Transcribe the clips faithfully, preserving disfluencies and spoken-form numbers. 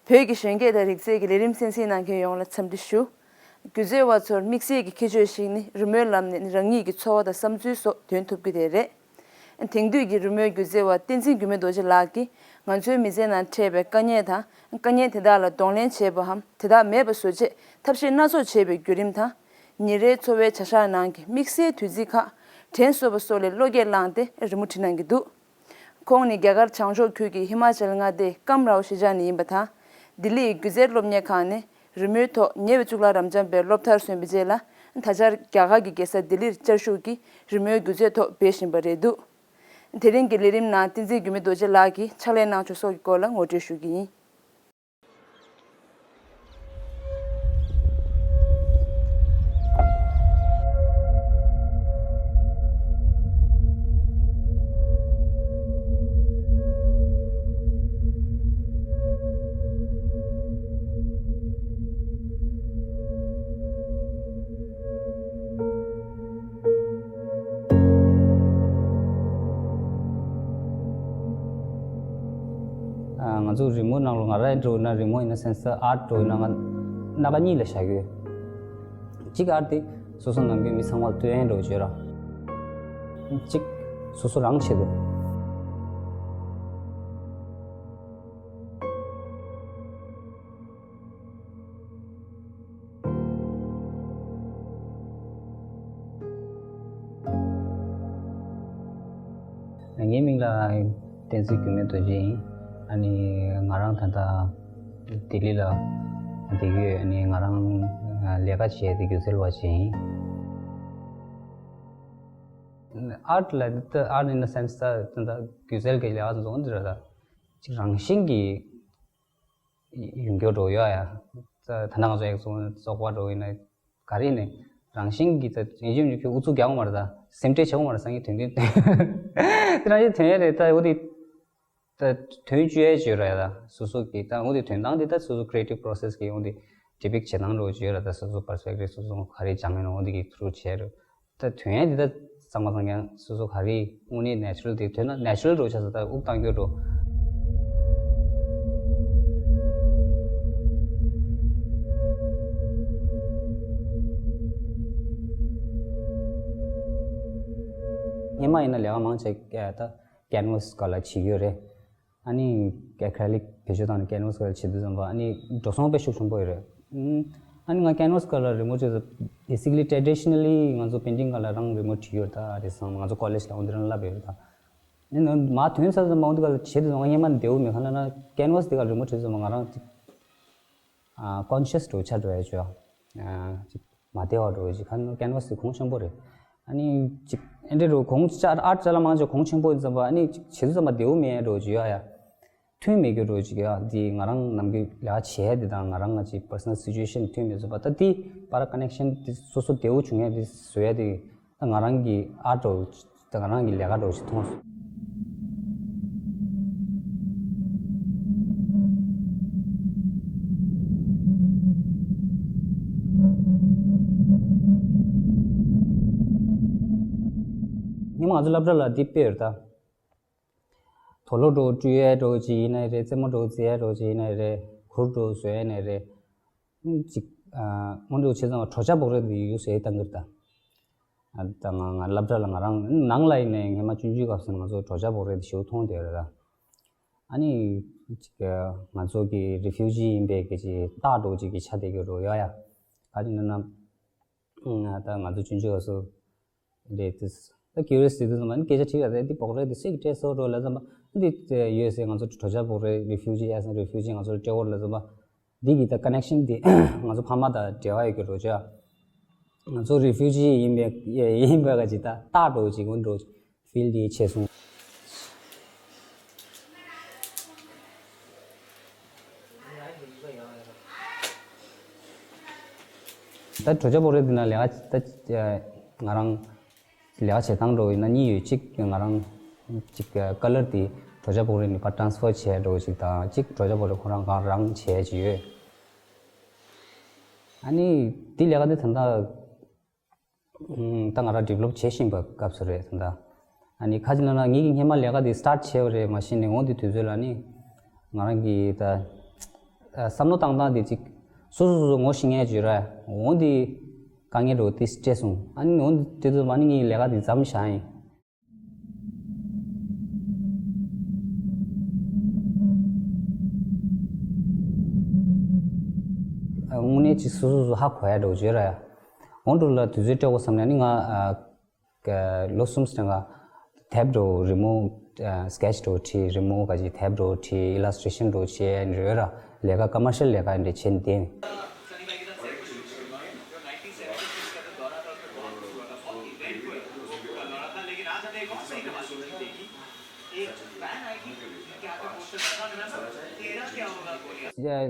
བོད་ཀྱི་གཞོན་སྐྱེས་དང་རིག་རྩལ་གྱི་ལས་རིམ་གསན་གཟིགས་གནང་མཁན་ཡོངས་ལ་འཚམས་འདྲི་ཞུ། སྒྱུ་རྩལ་བ་ཚོར་དམིགས་བསལ་གྱི་ཁྱད་ཆོས་ཤིག་ནི་རི་མོའི་ལམ་ནས་རང་ཉིད་ཀྱི་ཚོར་བ་དང་བསམ་ཚུལ་སོགས་འདོན་ཐུབ་རྒྱུ་དེ་རེད། དེང་དུས་ཀྱི་རི་མོའི་སྒྱུ་རྩལ་བ་བསྟན་འཛིན་འགྱུར་མེད་རྡོ་རྗེ་ལགས་ཀྱིས་ང་ཚོའི་མི་ཚེའི་ནང་འཕྲད་པའི་དཀའ་ངལ་དང་། དཀའ་ངལ་དེ་དག་ལ་གདོང་ལེན་བྱེད་པའམ་དེ་དག་མེད་པ་བཟོ་ཆེད་ཐབས་ཤེས་སྣ་ཚོགས་བྱེད་པའི་བརྒྱུད་རིམ་དང་། ཉིན་རེའི་འཚོ་བའི་བྱ་གཞག་ནང་གི་དམིགས་བསལ་དུས་ཚིགས་ཁག་དྲན་གསོ་བ་སོགས་ལས་བློ་སྐྱེད་བླངས་ཏེ་རི་མོ་བྲིས་གནང་གི་འདུག་ཁོང་ནི་རྒྱ་གར་བྱང་ཕྱོགས་ཁུལ་གྱི་ཧི་མ་ཅལ་མངའ་སྡེའི་ཀམ་རའོ་གཞིས་ཆགས་ནས་ཡིན་པ་དང་། ལྡི་ལི་ཡི་སྒྱུ་རྩལ་སློབ་གཉེར་ཁང་ནས་རི་མོའི་ཐོག་ཉེ་བའི་གཙུག་ལག་རབ་འབྱམས་པའི་སློབ་མཐར་སོན་པའི་རྗེས་ལ། ད་ཆར་རྒྱ་གར་གྱི་རྒྱལ་ས་ལྡི་ལིར་བཅའ་བཞུགས་ཀྱིས་རི་མོའི་སྒྱུ་རྩལ་ཐོག་འབད་བཞིན་པ་རེད་འདུག་དེ་རིང་གི་ལས་རིམ་ནང་བསྟན་འཛིན་འགྱུར་མེད་རྡོ་རྗེ་ལགས་ཀྱིས་ཕྱག་ལས་གནང་ཕྱོགས་སོགས་ཀྱི་སྐོར་ལ་ངོ་སྤྲོད་ཞུ་གི་ཡིན། ང་ཚོ་རི་མོ་ནང་ལ་ང་རང་འགྲོ་ན་རི་མོ་ཡིན་ན་སེམས་ས་ཨར་འགྲོ་ན་ང་སྣ་ཁ་གཉིས་ལ་བཞག་ཡོད། གཅིག་ཨར་དེ་སོ་སོ་ནང་གི་མི་ཚང་མ་ལ་སྟོན་ཡས་འགྲོ་བྱོས་ར། གཅིག་སོ་སོ་རང་ཆེད་དུ། ངའི་མིང་ལ་བསྟན་འཛིན་འགྱུར་མེད་རྡོ་རྗེ་ཡིན། ཨ་ནི་ང་རང་ད་ལྟ་ལྡི་ལི་ལ་བསྡད་ཀྱི་ཡོད། ཨ་ནི་ང་རང་ལས་ཀ་བྱེད་དེ་སྒྱུ་རྩལ་བ་ཅིག་ཡིན། ཨར་ལ་ད་ཨར་ཨིན་ད་སེན་སི་ད་ད་སྒྱུ་རྩལ་གྱི་ལས་ཀ་ཚོ་འདི་ར་ད་ཅིག་རང་བཞིན་གྱིས་ཡོང་རྒྱུ་འགྲོ་ཡོད་ཡ། ད་ད་ནང་ཚོ་ཡག་སོང་བཙོག་པ་འགྲོ་ཡིན་ན་ག་རེ་ནས་རང་བཞིན་གྱིས་ད་ཡིན་གཅིག་མིན་གཅིག་ཁྱོད་ཨུ་ཚུགས་རྒྱག་དགོས་མ་རེད། ད་སེམས་ཁྲལ་བྱེད་དགོས་མ་རེད། སང་ཉིན་དོན་དུ་དེ་རང་བཞིན་དོན་ཡ་རེད། ད་འོ་དེ་ད་དོན་བཅོས་ཡ་བཅོས་ར་ཡ། ད་སོ་སོ་གི་ད་འོ་དེ་དོན་སྟངས་དེ་ད་སོ་སོ་creative process་གི་འོ་དེ་depict་བྱེད་སྟངས་འགྲོ་བཅོས་ར། ད་སོ་སོ་perspective་སོ་སོ་ག་རེ་སྦྱང་ཡོད་ན་འོ་དེ་གི་through་བྱས་ར། ད་དོན་ཡ་འདི་ད་གཙང་མ་གཙང་རྐྱང་སོ་སོ་ག་རེ་དངོས་གནས་natural་དེ་དོན་ན་natural་འགྲོ་ཆགས་སོ། ད་དབུགས་བཏང་རྒྱུ་འགྲོ། སྔོན་མ་ཡིན་ན་ལས་ཀ་མང་ཆེ་ད་canvas་སྒང་ལ་བྱེད་ཀྱི་ཡོད་རེད། ཨ་ནི་acrylic་བེད་སྤྱོད་བཏང་ནས་canvas་སྒང་ལ་བྱེད་དུས་ཙམ་པ་ཨ་ནི་འགྲོ་སོང་དཔེ་ཤུགས་ཆེན་པོ་ཡོད་རེད། ཨ་ནི་ང་canvas་སྒང་ལ་རི་མོ་བྱེད་དུས་basically traditionally་ང་ཚོ་painting་སྒང་ལ་རང་རི་མོ་བྲིས་ཡོད། ད་རེད་སང་ང་ཚོ་college་ལ་འོ་འདི་རང་བསླབས་ཡོད་རེད། ད་ཨ་ནི་མ་ཐོན་ས་ཙམ་པ་འོ་འདི་སྒང་ལ་བྱེད་དུས་ཙམ་པ་སྔོན་མ་བདེ་བོ་མེད་ག་ལ་ན་canvas་འདི་སྒང་ལ་རི་མོ་བྲིས་ཙམ་པ་ང་རང་ཅིག་conscious་འགྲོ་ཆགས་འགྲོ་ཡ་ཅོ་ཅིག་མ་བདེ་བ་འགྲོ་ཅིག་ཁ་ནོ་canvas་དེ་གོང་ཆེན་པོ་རེད། ཨ་ནི་ཅིག་ཨེ་འདྲ་རུ་གོང་ཆ་art་ཅ་ལག་མང་ཆེ་གོང་ཆེན་པོ་ཡིན་ཙམ་པ་ཨ་ནི་ཅིག་བྱེད་དུས་ཙམ་པ་བདེ་བོ་མེད་འགྲོ་ཅིག་ཡོད་ཡ། མཐུན་མེད་རྒྱུ་འགྲོ་ཅིག་ཡ། འདི་ང་རང་ནམ་རྒྱུན་ལས་ཀ་བྱེད་ཡ་འདི་དང་ང་རང་ང་ཅིག་personal situation་མཐུན་མེད་ཙམ་པ་ད་འདི་བར་connection་འདི་སོ་སོ་བདེ་བོ་བྱུང་ཡ་འདི་བཟོ་ཡ་འདི། ད་ང་རང་གི་ཨར་འགྲོ་ད་ང་རང་གི་ལས་ཀ་འགྲོ་ཞིག་མཐོང་སོང་། སྔོན་མ་ང་ཚོ་སློབ་གྲྭ་ལ་འདི་དཔེ་ཡོད་རེད། ད་དུག་ལོག་འགྲོ་བཀྲུ་ཡས་འགྲོ་ཅིག་ཡིན་ནའི་རེད། རྩེད་མོ་འགྲོ་རྩེ་ཡས་འགྲོ་ཅིག་ཡིན་ནའི་རེད། གུར་འགྲོ་བཟོ་ཡས་ནའི་རེད། ཅིག་ཨ་སྔོན་འགྲོ་བྱས་ཙང་གྲོ་ཆ་བོག་རེ་འདི་ཡོད་ཟེར་བཏང་གི་རེད་ད། ཨ་ད་ང་ང་སློབ་གྲྭ་ལ་ང་རང་ནང་ལ་ཡིན་ནའི་སྔོན་མ་སྤུན་མཆེད་སྐབས་སུ་ང་ཚོ་གྲོ་ཆ་བོག་རེ་འདི་ཞེ་པོ་མཐོང་བསྡད་ཡོད་རེད་ད། ཨ་ནི་ཅིག་ང་ཚོ་གི་refugee་ཡིན་པའི་གི་ཅིག་རྟགས་འདྲ་ཅིག་གི་ཆ་དེ་གི་འགྲོ་ཡོད་ཡ། ག་རེ་ཡིན་ན་ད་ང་ཚོ་སྤུན་མཆེད་སྐབས་སུ་རེད་དེ། ད་curious་དེ་དུས་ཙམ་པ་ནི་སྐད་ཆ་དྲིས་ཡ་རེད། འདི་བོག་རེ་འདི་སུས་སྤྲད་སོང་འགྲོ་ལབ་ཙམ་པ་འདི་ཡོད་ཟེར། ང་ཚོ་གྲོ་ཆ་བོག་རེ་refugee་as a refugee་ང་ཚོ་ལ་སྤྲད་འོར་ལབ་ཙམ་པ་འདི་གི་ད་connection་འདི་ང་ཚོ་ཕ་མ་དང་འབྲེལ་བ་ཡོད་ཀྱི་རོ་ཅོ། ང་ཚོ་refugee་ཡིན་པའི་ཡིན་པའི་ག་ཅིག་ད་རྟགས་འགྲོ་ཅིག་འོན་འགྲོ་feel་འདི་ཆེ་སོང་། ད་གྲོ་ཆ་བོག་རེ་འདི་ན་ལས་ཀ་ད་ང་རང་ལས་ཀ་བྱེད་སྟངས་འགྲོ་ཡིན་ན་གཉིས་ཡོད། གཅིག་ང་རང་གཅིག་color་དེ་གྲོ་ཆ་བོག་རེ་ནས་ཕར་transfer་བྱས་འགྲོ་ཅིག་དང་གཅིག་གྲོ་ཆ་བོག་རེ་ཁོ་རང་གང་རང་བྱས་ཅིག་ཡོད། ཨ་ནི་འདི་ལས་ཀ་འདི་ད་ལྟ་ད་ང་རང་develop་བྱེད་བཞིན་པའི་སྐབས་སུ་རེད་ད། ཨ་ནི་ཁ་ཅིག་ལ་ན་ངེད་ཀྱི་སྔོན་མ་ལས་ཀ་དེ་start་བྱས་པ་རེད་མ་གཞི་ནས། འོ་དེ་དུས་ཚོད་ལ་ནི་ང་རང་གི་ད་ བསམ་བློ་བཏང་སྟངས་དེ་ཅིག་སོ་སོ་སོ་སོ་ངོ་ཤེས་མཁན་ཅིག་ཡོད་ར། འོ་འདི་དཀའ་ངལ་འགྲོ་དེ་སྤྲད་སོང་། ཨ་ནི་འོ་འདི་དེ་ཚོ་མ་ནི་ངའི་ལས་ཀ་དེ་མཚམས་བཞག་ཡིན། དངོས་གནས་ཅིག་སོ་སོ་སོ་ཧ་གོ་ཡ་འགྲོ་བརྗོད་ར་ཡ། འོ་འགྲོ་ལ་དུས་ཚོད་སྤྲད་དགོས་བསམ་ནས་ནི་ང་ལོ་གསུམ་སྟེང་ང་དེབ་འགྲོ་རི་མོ་སྐེ་ཆི་འགྲོ་བྲིས། རི་མོ་ག་ཅིག་དེབ་འགྲོ་བྲིས། ཨི་ལས་ཊི་རེ་ཤན་འགྲོ་བྱས་རེ་ར། ལས་ཀ་ཀ་མར་ཤལ་ལས་ཀ་འདྲ་བྱས་ནས་བསྡད།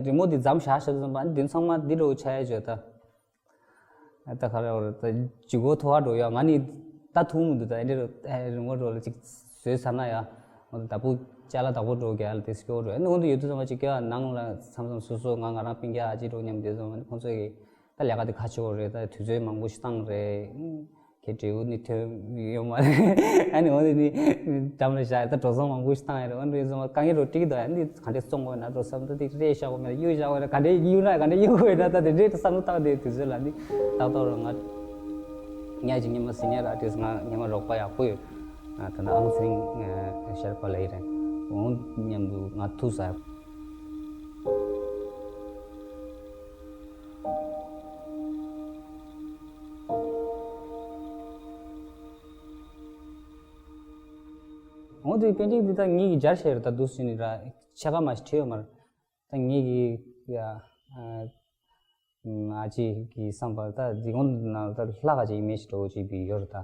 རི་མོ་འདི་མཚམས་བཞག་བཞག་ཙམ་པ་འདི་ཚང་མ་འདི་འདྲ་བོ་ཆགས་ཡ་བྱོས་ད། ད་ག་རེ་བར་ད་ལྗིད་ཁོག་མཐོ་བ་འགྲོ་ཡ། ང་ནི་ད་ཐུག་མི་འདུག་ད་ཨེ་འདྲ་རི་མོ་འགྲོ་ལ་ཅིག་བཟོས་ཚར་ན་ཡ། འོ་ད་བུ་ཅ་ལག་བདག་པོ་འགྲོ་རྒྱ་ལ་དེ་སྐྱོ་འགྲོ་ཨེ་འོ་འདི་ཡོད་དུས་ཚང་མ་ཅིག་སྐྱོ་ཡ། ནང་ལ་མཚམས་མཚམས་སོ་སོ་ང་ང་རང་སྤུན་ཀྱག་ཨ་ཅེ་འགྲོ་མཉམ་དུ་ཚང་མ་ཁོང་ཚོ་གི་ད་ལས་ཀ་དེ་ཁ་ཕྱོགས་རེད། ད་དུས་ཚོད་མང་པོ་ཞིག་བཏང་རེད། ཁྱེད་འབྲས་བུ་ནི་ཐོན་ཡོད་མ་རེད། ཨ་ནི་འོ་ནི་ནི་འགྲམ་ལ་བཞག་ད་འགྲོ་སོང་མང་པོ་ཞིག་བཏང་ཡ་རེད། འོ་ནི་ཚང་མ་དཀའ་ངལ་རོ་ཀྲིག་དོ་ཡ། ནི་ག་འདྲས་བཙོང་དགོས་ན་འགྲོ་བསམ་ད་དེ་རེད་བཞག་དགོས་མེད་གཡུག་བཞག་དགོས་ན་ག་འདྲས་གཡུག་ན་ག་འདྲས་གཡུག་དགོས་ན་ད་དེ་འདྲས་བསམ་བློ་བཏང་དེ་དུས་ཚོད་ལ་ནི་ཏག་ཏག་རོ་ང་ཉ་ཅིག་ཉི་མ་སི་ནི་ཡར་ཨར་ཊིསི་ང་ཉི་མ་རོགས་པ་ཡག་པོ་ཡོད། ད་ནི་ཨང་ཚེ་རིང་ཤར་པ་ལ་ཡི་རེད། འོ་མཉམ་དུ་ང་ཐུག་ས། འོ་དེ་པེན་ཊིང་འདི་ད་ངེད་ཀྱིས་སྦྱར་བཞག་རེད། ད་འདུག་ཟིན་ནི་ར་ཕྱེད་ཀ་མ་ཞིག་བྲིས་ཡོད་མ་རེད། ད་ངེད་ཀྱིས་ཡ་ཨ་ཅེ་གི་བསམ་པར་ད་འདི་གོང་ན་ད་ལྷ་ག་ཅིག་ཨི་མེ་ཇི་འདྲ་བོ་ཅིག་བི་ཡོད་རེད་ད།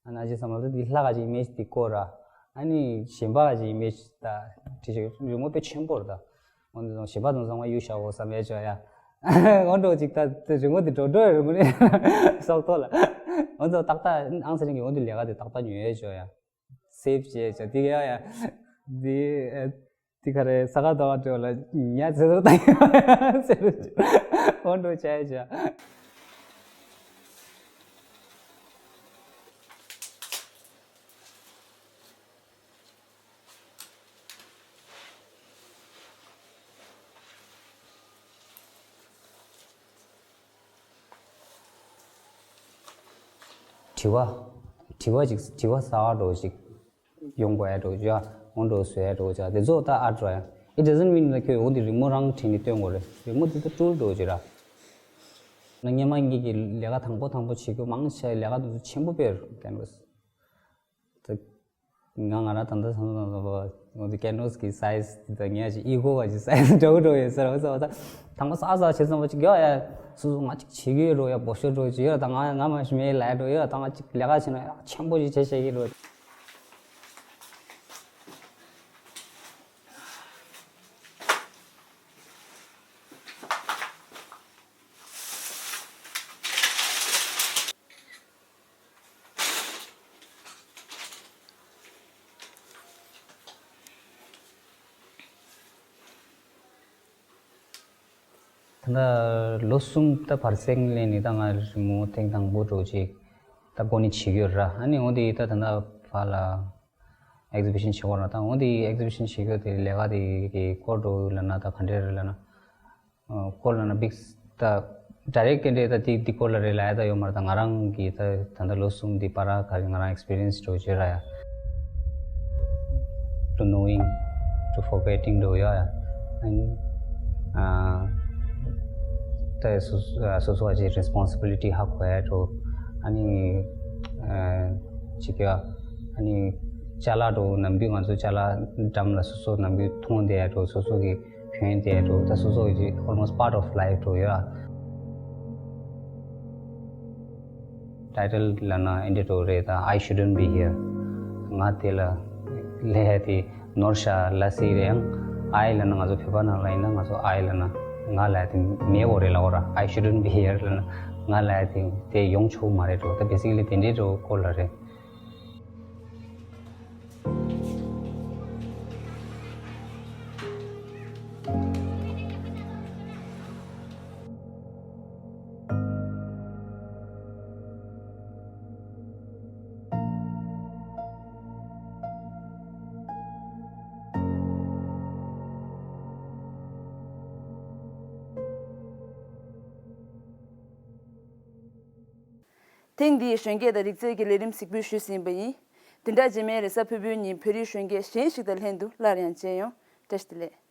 ཨ་ན་ཅེ་བསམ་པར་ད་འདི་ལྷ་ག་ཅིག་ཨི་མེ་ཇི་འདི་བཀོད་ར། ཨ་ནི་གཞན་པ་ག་ཅིག་ཨི་མེ་ཇི་ད་བྲིས་ཤིག་རི་མོ་དཔེ་ཆེན་པོ་རེད་ད། འོ་འདི་ཚོ་གཞན་པ་དང་ཚང་མ་གཡུག་བཞག་འོ་བསམ་ཡས་བྱོས་ཡ། འོ་འདྲ་བོ་ཅིག་ད་རི་མོ་འདི་འགྲོ་འགྲོ་ཡ་རི་མོ་ནི་སོག་ཐོག་ལ། འོ་ཚོ་ཏག་ཏག་ཨང་ཚེ་རིང་གི་འོ་འདི་ལས་ཀ་འདི་ཏག་ཏག་ཉོ་ཡས་བྱོས་ཡ། སེབ་བྱས་བྱ་འདི་ག་ཡ་ཡ། འདི་ཨ་འདི་ག་རེ་ས་ག་ཟླ་བ་འགྲོ་ལ་ཉ་ཚེ་ཐོག་ཏག་ཡ་ཟེར་རོ་བྱ། འོ་འདྲ་བྱས་བྱ། དྲི་བ། དྲི་བ་ཅིག་དྲི་བ་གསར་པ་འདྲ་བོ་ཅིག་ཡོང་དགོས་ཡ་འདྲ་བོ་ཅིག་ཡ། འོ་འདྲ་བོ་བཟོ་ཡ་འདྲ་བོ་ཅིག་དེ་ཚོ་ད་ཨར་ཊི་ར་ཡ། It doesn't mean like འོ་འདི་རི་མོ་རང་བྲིས་ནས་སྟོན་དགོས་རེད། རི་མོ་དེ་ད་ཊུལ་འདྲ་བོ་ཅིག་ར། ན་སྔོན་མ་ངེད་ཀྱི་ལས་ཀ་དང་པོ་དང་པོ་བྱེད་རྒྱུ་མང་ཆེ་ལས་ཀ་དེ་ཚོ་ཆེན་པོ་དཔེ་རུ་ཀན་ཝས། ད་ང་ང་རང་ད་ལྟ་བསམ་བློ་བཏང་ན་འོ་འདི་ཀན་ཝས་ཀྱི་སའི་ཛི་དེ་ད་ངས་ཅིག་ཨི་གོ་བ་ཅིག་སའི་ཛི་འདྲ་བོ་འདྲ་བོ་ཡོད་ཟེར་བ་ཟེར་བ་ད་དང་པོ་ས་ས་བྱེད་ཙམ་པ་ཅིག་ཡོད་ཡ། སོ་སོ་ང་ཅིག་བྱེད་ཀྱི་ཡོད་རོ་ཡ། སྦོ་ཤོ་འདྲ་བོ་ཅིག་ཡོད་ད། ང་ང་མ་ཞིག་མེད་ལ་འགྲོ་ཡོད་ད། ང་ཅིག་ལས་ཀ་བྱེད་ན་ཡ་ཆེན་པོ་ཅིག་བྱེད་ཤེས་ཀྱི་རོ། ད་ལྟ་ལོ་གསུམ་ད་བར་སེང་ལེན་ནི་ད་ང་རི་མོ་ཐེངས་དང་པོ་འདྲ་བོ་ཅིག་ད་ཀོ་ནི་བྱེད་ཀྱི་ཡོད་ར། ཨ་ནི་འོ་དེ་ད་ད་ལྟ་ཕ་ལ་ཨེག་ཛི་བི་ཤན་བྱེད་དགོས་ར། ད་འོ་དེ་ཨེག་ཛི་བི་ཤན་བྱེད་ཀྱི་ཡོད་དེ་ལས་ཀ་དེ་གི་སྐོར་འདྲ་བོ་ལབ་ན་ད་ག་འདྲས་རེད་ལབ་ན། སྐོར་ལ་ན་big ད་direct དེ་འདྲས་ད་དེ་དེ་སྐོར་ལ་རེད་ལབ་ཡ་ད་ཡོད་མ་རེད། ད་ང་རང་གི་ད་ད་ལྟ་ལོ་གསུམ་དེ་བར་ག་རེ་ང་རང་experience འདྲ་བོ་བྱས་ར་ཡ། To knowing, to forgetting འདྲ་བོ་ཡོད་ཡ། ཨ་ད་སོ་སོ་སོ་སོ་བ་ཅིག་responsibility ཧ་གོ་ཡ་འདྲ་བོ། ཨ་ནི་ཨ་ཅིག་ཡ་ཨ་ནི་ཅ་ལག་འདྲ་བོ་ནམ་རྒྱུན་ང་ཚོ་ཅ་ལག་འགྲམ་ལ་སོ་སོ་ནམ་རྒྱུན་མཐོང་བསྡད་ཡ་འདྲ་བོ་སོ་སོ་གི་ཕན་བདེ་འགྲོ་ད་སོ་སོ་གི་almost part of life འགྲོ་ཡོད། Title ལབ་ན་འདི་འདྲ་རེད་ད། I shouldn't be here. ང་དེ་ལ་ལས་དེ་ནོར་ཤ་ལ་སི་རེད་ཡང་། I ལབ་ན་ང་ཚོ་བོད་པ་ནང་ལ་ཡིན་ན་ང་ཚོ་I ལབ་ན་ང་ལ་དེ་མེད་དགོས་རེད་ལབ་དགོས་ར། I shouldn't be here ལབ་ན་ང་ལ་དེ་དེ་ཡོང་ཆོག་མ་རེད་འགྲོ་ད། basically དེ་འདྲའི་འགྲོ་སྐོར་ལ་རེད། ཐེངས་འདིའི་གཞོན་སྐྱེས་དང་རིག་རྩལ་གྱི་ལས་རིམ་གཟིགས་འབུལ་ཞུས་ཟིན་པ་ཡིན། དེ་འདྲ་རྗེས་མའི་རེས་གཟའ་ཕུར་བུའི་ཉིན་བོད་རིགས་གཞོན་སྐྱེས་གཞན་ཞིག་དང་ལྷན་དུ་སླར་ཡང་མཇལ་ཡོང་། བཀྲ་ཤིས་བདེ་ལེགས།